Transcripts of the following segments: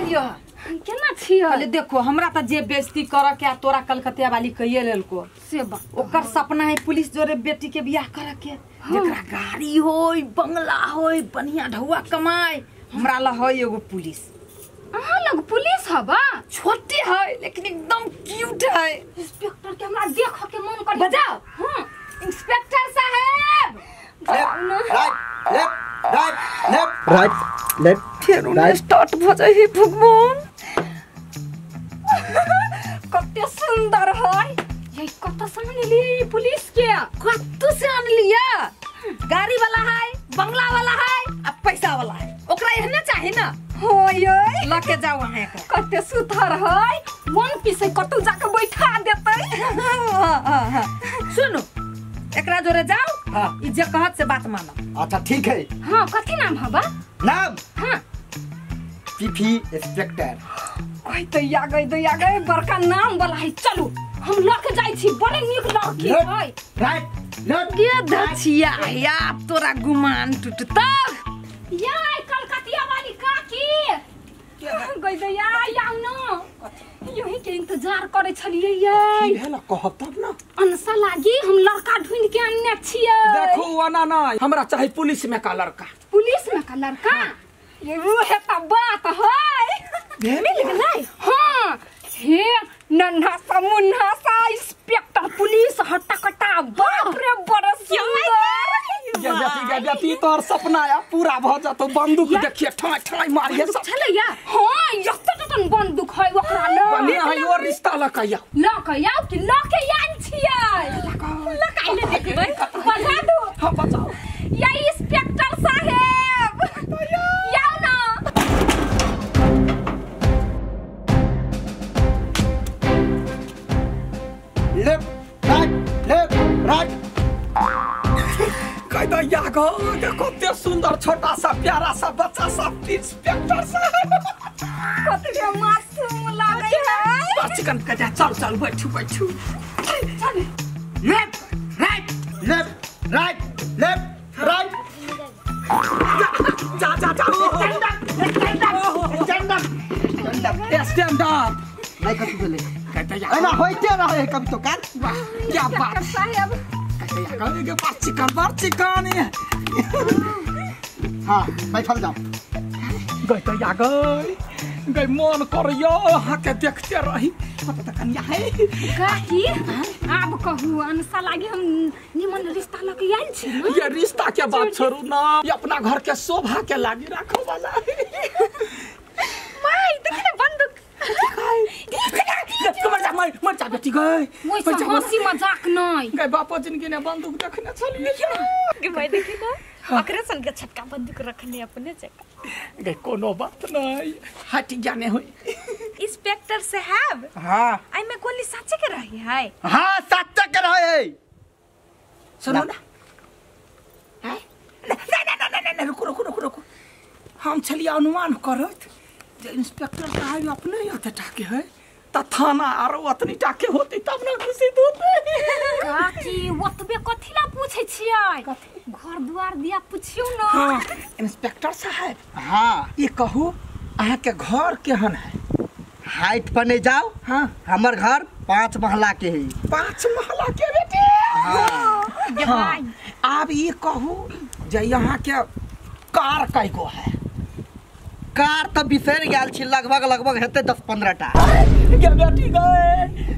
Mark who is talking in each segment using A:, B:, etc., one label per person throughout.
A: एलियो
B: केना छियै
A: कहले देखो हमरा त जे बेइज्जती कर के तोरा कलकतिया वाली कहिए लेलको
B: से बात
A: ओकर सपना है पुलिस जोरे बेटी के बियाह कर के जेकरा गाड़ी होय बंगला होय बढ़िया ढौआ कमाए हमरा ल है एगो पुलिस
B: अहाँ लग पुलिस हबा
A: छोटी है लेकिन एकदम क्यूट है
B: इंस्पेक्टर के हमरा देख के मन कर
A: बजाओ
B: हां
A: इंस्पेक्टर साहब
C: left right left right left right left
A: फेर स्टार्ट भ जाई भगवान
B: कते सुंदर है ये कत से आनलिए पुलिस के
A: कत से आनलिए गाड़ी वाला है बंगला वाला है आ पैसा वाला है ओकरा एहने चाही ना
B: हो ये
A: लके जाओ वहां एकरा
B: कते सुथर है वन पीस है कतौ जाके बैठा देतै
A: सुनो एकरा जोरे जाओ हां ई जे कहत से बात मानो
C: अच्छा ठीक है
B: हां कथि नाम हबा
C: नाम
B: हां
C: पीपी इंस्पेक्टर
B: कोई तो या गई तो या गई बड़का नाम वाला है चलू हम लके जाई छी बड़े नीक लड़की है
C: राइट लेफ्ट
A: के धछिया या तोरा गुमान टूटता
B: या कलकतिया वाली काकी गई दया आउ न यही के इंतजार करे छलिए ये
D: की भेल कहब तब ना
B: अनसा लागी हम लड़का ढूंढ के आनने छिए
D: देखो ओना ना हमरा चाही पुलिस में का लड़का
B: पुलिस में का लड़का ये है त बात है
D: मिल
B: गेलै हां हे नन्हा सा मुन्हा सा इंस्पेक्टर पुलिस हट्टा कट्टा बाप रे बड़ सुंदर
D: गे बेटी तोहर सपना या पूरा भ जतो बंदूक देखिए ठाई ठाई मारिए सब
B: छलैया हां एते टन बंदूक है ओकरा ल
D: बढ़िया है और रिश्ता लकैया
B: लकैया कि लके आन छियै लकाइले देखबै बजा दू
D: हां बचाओ
B: या इंस्पेक्टर साहेब याओ ना
C: लेफ्ट राइट लेफ्ट राइट
D: कह या गो देखो कते सुंदर छोटा सा प्यारा सा बच्चा सा इंस्पेक्टर साहब
B: कते मासूम लागे है
D: बस चिकन के जा चल चल बैठू बैठू
B: चल
C: left right left right left right
D: जा जा जा
C: stand up stand up
D: stand up
C: नहीं कथि भेलै
D: कहते या
C: एना होइते रहे कभी तो काल
D: वाह क्या बात
B: साहब
D: कहते के पास चिकन बार चिकन
C: हां बैठल जाओ
D: गई तो या गई गई मन करियो अहाँ के देखते रही पता त कन्या है
B: काकी आब कहू अनसा लागी हम निमन रिश्ता लके आइल छी न
D: ये रिश्ता के बात छोड़ू ना ये अपना घर के शोभा के लागी राखो वाला
B: माई देख ने बंदूक
D: मर जा मर जा बेटी गई
B: ओइ से हंसी मजाक नहीं
D: गई बापो जिनकी ने बंदूक देखने छलिए
E: के भाई देखी ना अकरे सन के छटका बंदूक रखने अपने जगह
D: गई कोनो बात नहीं हट जाने होई
E: इंस्पेक्टर साहब
C: हां
E: आई में गोली सच्चे के रही है
C: हां सच्चे के रहे है
D: सुनो ना हैं ना ना ना ना ना रुको रुको रुको रुको हम छलिए अनुमान करत जे इंस्पेक्टर साहब अपने यते टाके है त थाना आरो अतनी टाके होती तब ना खुशी होते
B: काकी ओतबे कथिला पूछै छियै घर द्वार दिया पूछियो ना
D: हां इंस्पेक्टर साहब
C: हां
D: ये कहू अहाँ के घर केहन है
C: हाइट पर नहीं जाओ
D: हां
C: हमर घर 5 महला के है
D: 5 महला के बेटी हां आब ये कहू जे यहाँ के कार कै गो है
C: कार त बिसरि गेल छी लगभग लगभग हेतै 10-15 टा
D: गे बेटी गए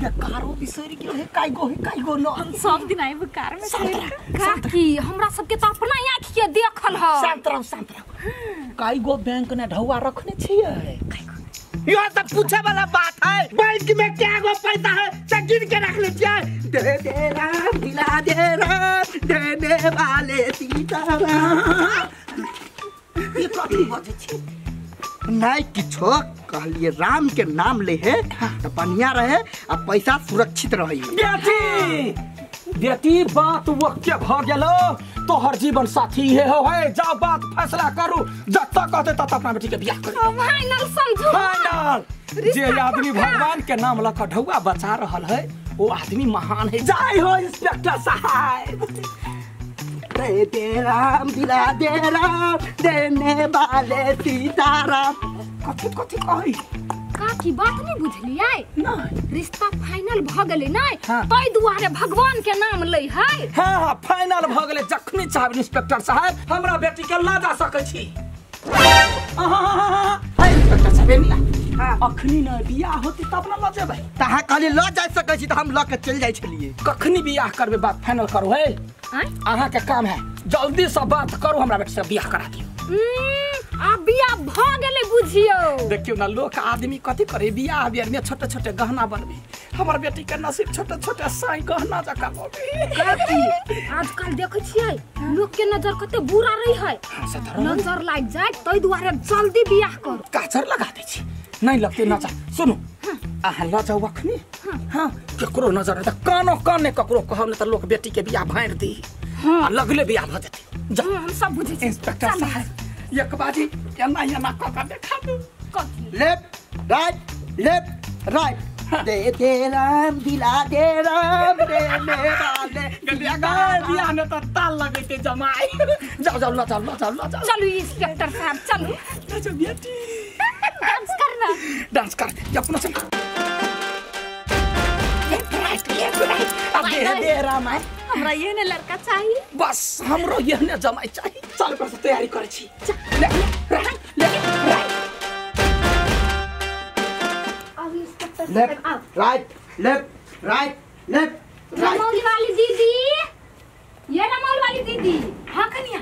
D: गे कारो बिसरि गेल है कै गो न
E: हम सब दिन आइब कार में
B: काकी हमरा सबके त अपना आँख के देखल ह
D: शांत रहो शांत रहो कै गो बैंक ने ढौआ रखने छियै
C: यो सब पूछे वाला बात है बैंक में क्या गो पैसा है से गिन के रख ले छियै दे दे राम दिला दे राम देने वाले सीताराम
D: ई कथी बजै छी
C: नहीं किछो कहलिए राम के नाम ले है तो बढ़िया रहे आ पैसा सुरक्षित रहे
D: बेटी बेटी बात वक्के भ गेलो तोहर जीवन साथी हे हो है जा बात फैसला करू जत कहते तत अपना बेटी के बियाह करू
B: फाइनल समझू
D: फाइनल जे आदमी भगवान के नाम लक ढौआ बचा रहल है वो आदमी महान है जय हो इंस्पेक्टर साहब
C: दे दे राम दिला दे राम देने वाले सीताराम।
D: कथि कथि कहै
B: काकी बात नहीं बुझलियै
D: नहीं
B: रिश्ता फाइनल भ गेलै नै तै दुआरे भगवान के नाम लै है।
D: हां हां फाइनल भ गेलै जखनी चाहब इंस्पेक्टर साहब हमरा बेटी के ल जा सकै छी। हां इंस्पेक्टर साहब एनी हां अखनी न बियाह होती तब न ल जेबै।
C: त अहाँ कहली ल जा सकै छी त हम ल के चल जाइ छलियै।
D: कखनी बियाह करबै बात फाइनल करू है अहाँ के काम है जल्दी से बात करू हमरा बेटी से बियाह करा दियौ।
B: आ बियाह भ गेलै बुझियौ।
D: देखियौ ना लोक आदमी कथि करे बियाह बेर में छोटे छोटे गहना बनबे हमर बेटी के नसीब छोटे छोटे साई गहना जका बने।
B: काकी आजकल देखै छियै लोक के नजर कते बुरा रही है नजर लागि जाय तै दुआरे जल्दी बियाह करू।
D: काचर लगा दै छी नहीं लगते नजर। सुनू अहाँ ल जाउ अखनी हां केकरो नजर त कानो कान ने ककरो कहब ने त लोक बेटी के बियाह भाँड़ दी आ लगले बियाह भ जेतै।
B: हम सब बुझै छी
D: इंस्पेक्टर साहब एक बाजी एना एना क के देखा दू।
C: Left right left right they दे राम दिला दे राम देने वाले
D: गलिया गाय बियाह ने त ताल लगैते जमाई। जाओ जाओ ल जाओ ल जाओ ल जाओ
B: चलू इंस्पेक्टर साहब चलू
D: चलू बेटी
E: डांस करना
D: डांस कर अपना चल लेफ्ट राइट अब दे दे राम आए
E: हमरा ये ने लड़का चाहिए
D: बस हमरो ये ने जमाई चाहिए। चल पर से तैयारी करै छी लेफ्ट राइट लेफ्ट राइट
B: अब इंस्पेक्टर साहब आओ
C: right left right left right.
B: Ramauli वाली दीदी ये रमौल वाली दीदी। हां कनिया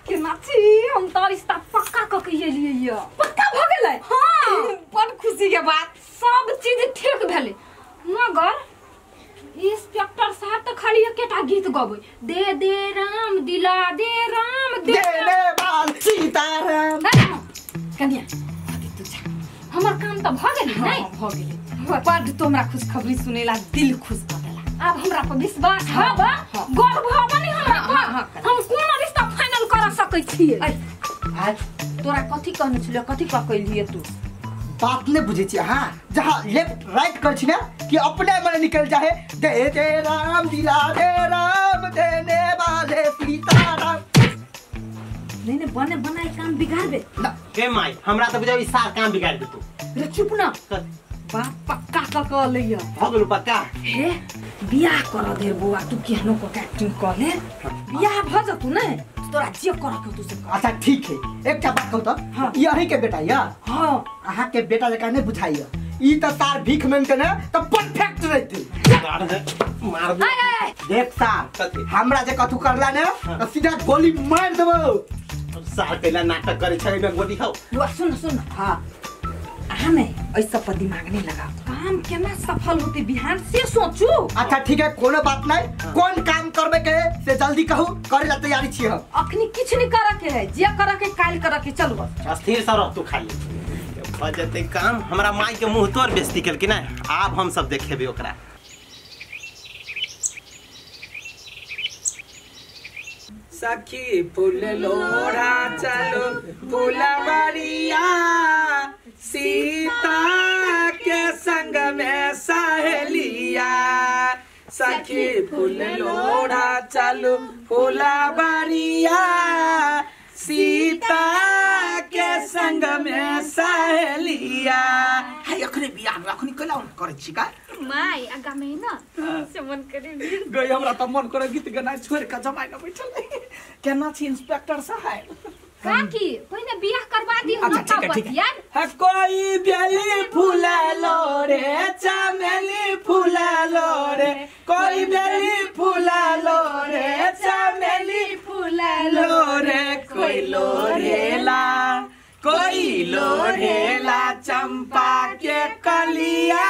B: केना छी हम तो रिश्ता पक्का क के एलियै य।
A: पक्का भ गेलै?
B: हां
A: बड़ खुशी के बात
B: सब चीज ठीक भेलै मगर इंस्पेक्टर साहब तो खाली एकेटा गीत गबै दे दे राम दिला दे राम
C: दे दे बाल सीताराम।
A: कनिया अभी तू जा
B: हमर काम तो भ गेलै नै?
A: भ गेलै बड तो हमरा खुशखबरी सुनेला दिल खुश क देला।
B: अब हमरा पर विश्वास हब गर्व हब नै हमरा पर हम कोनो रिश्ता फाइनल कर सकै छियै।
A: आज तोरा कथि कहने छलियै कथि कह तू
C: बात नहीं बुझे छी हाँ जहाँ लेफ्ट राइट कर छी ना कि अपने मन निकल जाए दे दे राम दिला दे राम देने वाले सीताराम।
A: नहीं नहीं बने बनाए काम बिगाड़बे
C: ना
F: के माई हमरा त बुझाई सार काम बिगाड़ दे तू।
A: रे चुप ना बाप पक्का क क लइया
F: भ गेलु पक्का।
A: हे बियाह कर दे बुआ तू केहनो क एक्टिंग क ले बियाह भ जतु ने तोरा जे कर के तू से कर।
C: अच्छा ठीक है एकटा बात कहू त
A: हां
C: यही के बेटा या
A: हां
C: अहाँ के बेटा जका नहीं बुझाइया ई त सार भीख मांगते ना त परफेक्ट रहते।
F: मार दे
C: देख सार हमरा जे कथु करला ने त सीधा गोली मार देबो।
F: सार कैला नाटक करे छै एमे गोली खाओ।
A: बुआ सुन सुन हां अहाँ ने ऐ सब पर दिमाग नहीं लगाओ काम केना सफल होते बिहान से सोचू।
C: अच्छा ठीक है कोनो बात नहीं कौन काम करबे के से जल्दी कहू करे ला तैयारी छी हम।
A: अखनी किछ नहीं करे के है जे करे के काल करे के चल बस
F: स्थिर से रह तू खाली भ जते काम। हमरा माई के मुंह तोर बेइज्जती केलकी ना आब हम सब देखेबे ओकरा।
D: सखी फूल लोढ़ा चलो फुलवरिया सीता के संग में सहेलिया सखी फूल लोढ़ा चलो फुलवरिया सीता के संग में सहेलिया। हाय अखने बियाह में अखनी कैला करै छी का
E: माई आगा में ना से मन करे
D: गई हमरा त मन करे गीत गाना छोड़ के जमाई न बैठल केना छी इंस्पेक्टर साहब।
B: काकी पहिने बियाह करवा दियो
D: अच्छा ठीक है ठीक है। कोई बेली फूला लो रे चमेली फूला लो रे कोई बेली फूला लो रे चमेली फूला लो रे कोई लोरेला कोई लोरेला चंपा के कलिया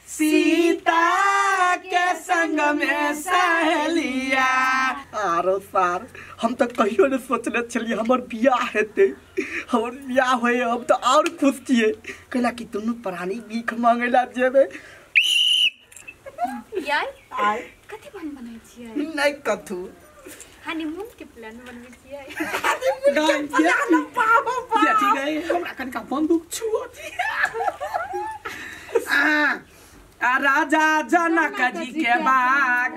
D: सीता के संग में सहेलिया।
C: आरो सार हम तो कहियो ने सोचले छलियै हमर बियाह हेतै हमर बियाह होय हम तो और खुश छियै कहला कि दुनू प्राणी भीख मांगैला जेबै।
E: यार
C: आय
E: कथि बन बनाई छियै?
C: नहीं कथु
E: हनीमून के प्लान बनबै छियै।
D: हनीमून के प्लान बाबा बेटी गई हमरा कनिका बंदूक छुओ आ राजा जनक जी के बाग।